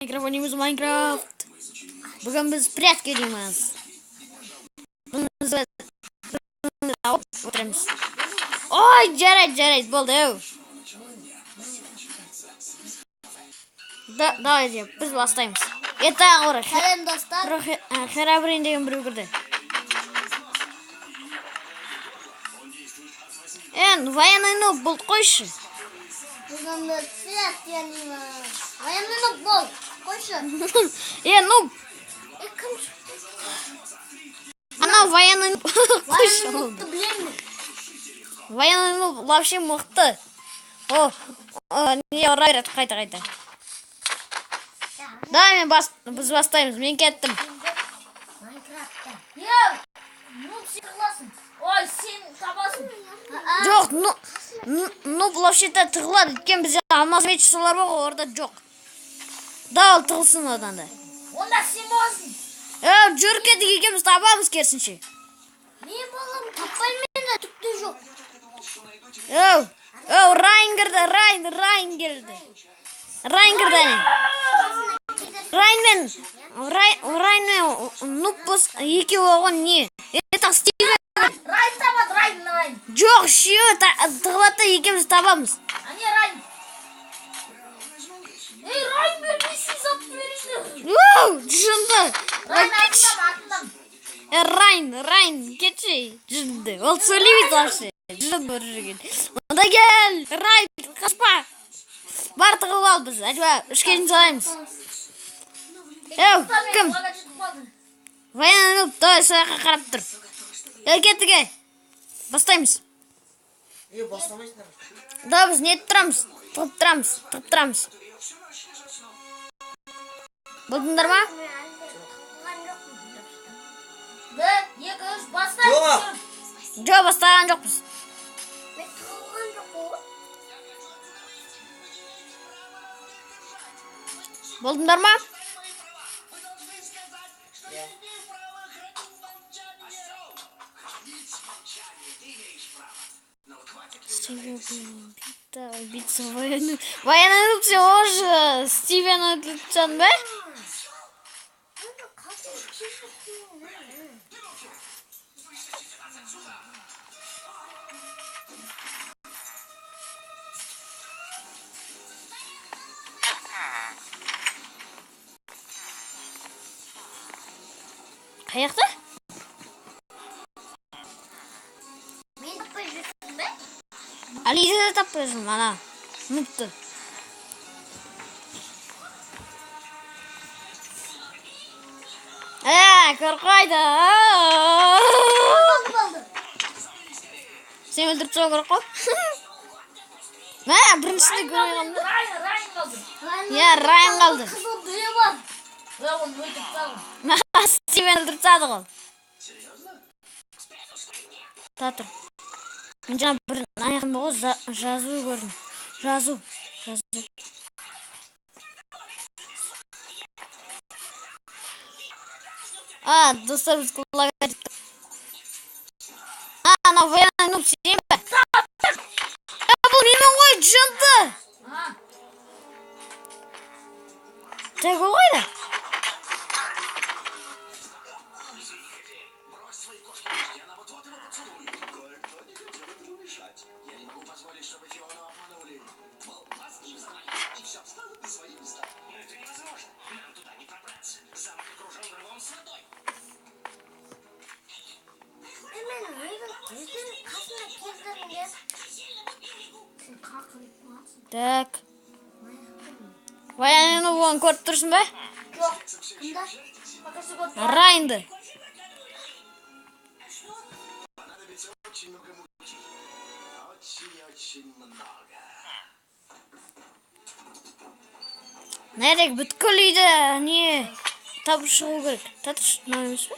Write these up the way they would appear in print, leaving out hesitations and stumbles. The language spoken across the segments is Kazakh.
Майнкрафт ойнаймыз, Майнкрафт. Бүгін біз прятки ойнаймыз. Отырамыз. Ой, жарайды, жарайды, болды, әу. Да, давайте, біз бастаймыз. Тағы бір. Сәлем, достар. Херабрин деген біреу кірді. Военный нуб болды, қойшы. Бүгін біз прятки ойнаймыз. Военный нуб бол. Қойшы. Нуб. Кім шықты? Анау военный нуб. Қойшы. Военный нубты білемін. Военный нуб вообще мықты. О, не ұра береді қайта-қайта. Да, мен бас, біз бастаймыз. Мен кеттім. Майнкрафтта. Нуб, сен тығыласың. Ой, сен табасың. Жоқ, нуб вообще-то тығылады. Өйткені бізде алмаз меч солар бар ғой, орда жоқ. Да, ол тығылсын одан да. Онда сен боласың. Жүр, кеттік, екеуміз табамыз керісінше. Мен балам таппаймын енді, түк те жоқ. Әу, Райн кірді, Райн, Райн келді. Райн кірді әне. Райн мен нуб бос екеуі болған не? Это Стивен. Райн табады, Райн, Райн. Жоқ, үшеуі тығылады да екеуміз табамыз. Әне Райн. Ей, Райн бермейсің, зат бересің. Ууу, жынды. Райн Кетші. артынан, артынан. Райн, Райн, кетші. Жынды. Ол сөйлемейді вообще. Жын көріп жүрген. Онда кел, Райн, қашпа. Бар, тығылып ал біз. Әжба, үшке дейін салаймыз. Әу, кім? Военный нуб, давай сол жаққа қарап тұр. Кеттік, ей. Бастаймыз. Бастамайсыңдар. Да, біз не тұрамыз? Тығып тұрамыз, тығып тұрамыз. Болдыңдар ма? Мен әлі тығылған жоқпын. 1, 2, 3, бастаймыз. Жоқ. Жоқ, бастаған жоқпыз. Мен тығылған жоқпын ғой. Болдыңдар ма? Иә. Убийца военный. Военный нуб сен уже Стивен өлтіріп тастадың ба? Енді қасына келіп. Қай жақта? Мен таппай жүрсің бе? Алиді де таппай жүрмін, ана. Нубты. Көріп қойды. Болды, болды. Сен өлтіріп тастау керек қой. Мә, біріншісінде көрмей қалдым да. Райн, Райн қалды. Иә, Райн қалды. Қызыл дүние бар. Ей, оны өлтіріп тастадым. Мә, Стивен өлтіріп тастады ғой. Та тұр. Мен жаңа бір аяғымда ғой жазу көрдім. Жазу. Жазу. А, достар, біз құлаған жеттік. А, анау военный нуб сен бе? Бұл немен ғой, жынды. А, Так, ол қайда? Мен өзім қасына келдіріңдер. Сен қақырып қаласың. Так. Военный нуб оны көріп тұрсың ба? Жоқ. Кімді? покажи код. Райнды. Очень много муки. Очень-очень много. Нәрек бүткіл үйді не тауып шығу керек. Татыш, мынау емес пе?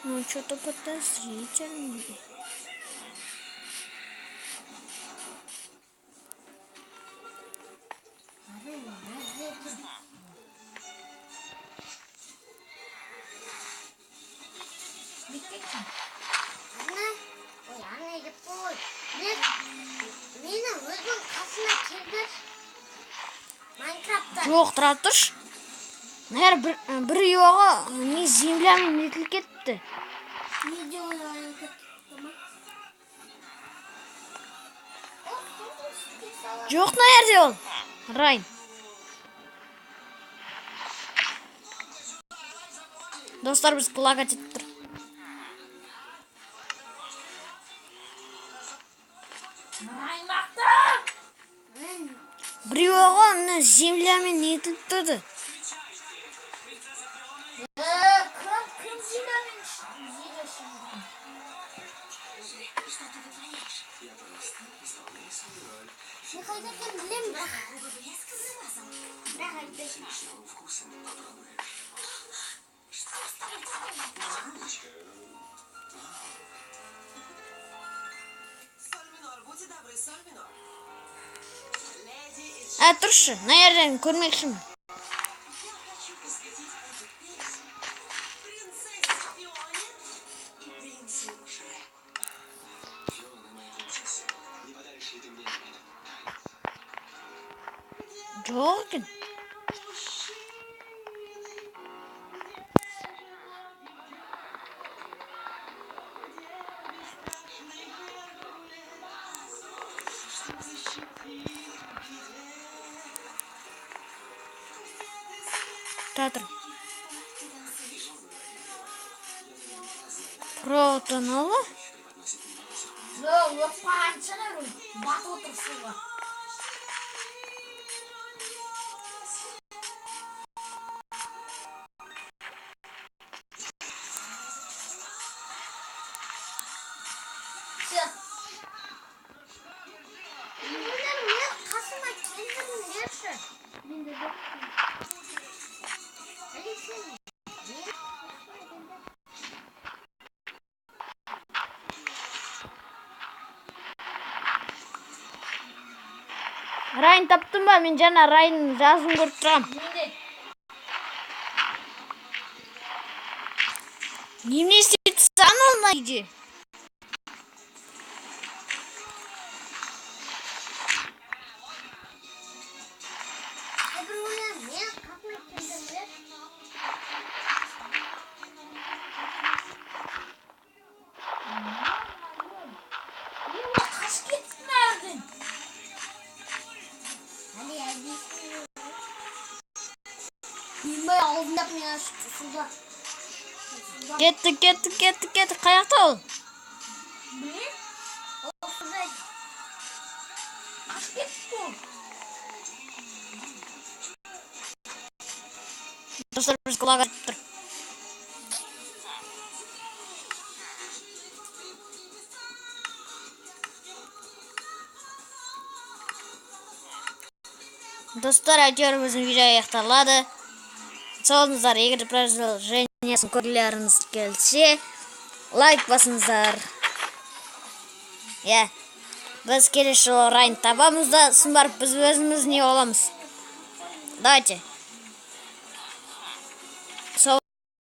Ну, что-то подозрительное. Ана, ой, ана деп қой. Мен мені өзің қасына келдір. Жоқ, тұра тұршы. Мына бір үй не землямен нетіліп кетті. Видео айналып кетті ма? Жоқ, мына жерде ол. Райан. Достар, біз лагать етіп тұр. Аймақты. Біреуі мына землямен нетіліп тұрды. Кім землямен земля шығарды? Мен қайда екенін білемін, бірақ. Бірақ айтпайсың. Вкусом попробуешь. Соль минор, будьте добры, соль минор. Леди и Ә, тұршы, мына жерден көрмекшімін. Я хочу посвятить эту песню принцессе Фионе и принцу Шреку. Фиона моя принцесса, не подаришь ли ты мне этот танец? Жоқ екен. Мужчины, где бесстрашный Геркулес, что защитит в беде? Тұра тұр. Протоналы? Жоқ, өтпағаншана батып отыр суға. Все. Мен қасыма келдіріңдерші. Мен де жоқпын. Әлі сен мен қасыма келдір. Райан таптың ба? Мен жаңа Райанның жазуын көріп тұрам. Менде. Немене істеп тастаған ол мына үйде? Біреулер мен қасыма келдіріңдер. Е, қашып кетті мына. Әлі әлі. Мен алдында мен суда. Суда. Кетті, кетті, кетті, кетті. Қаяқта ол? Білмеймін. Ол суда. Қашып кетті ол. Достар, біз лагать етіп тұр. Достар, әйтеуір біздің видео аяқталады. Солыңыздар, егер де продолжениесін көргілеріңіз келсе, лайк басыңыздар. Иә, біз келесі жолы Райан табамыз да, сосын барып біз өзіміз не боламыз. Давайте.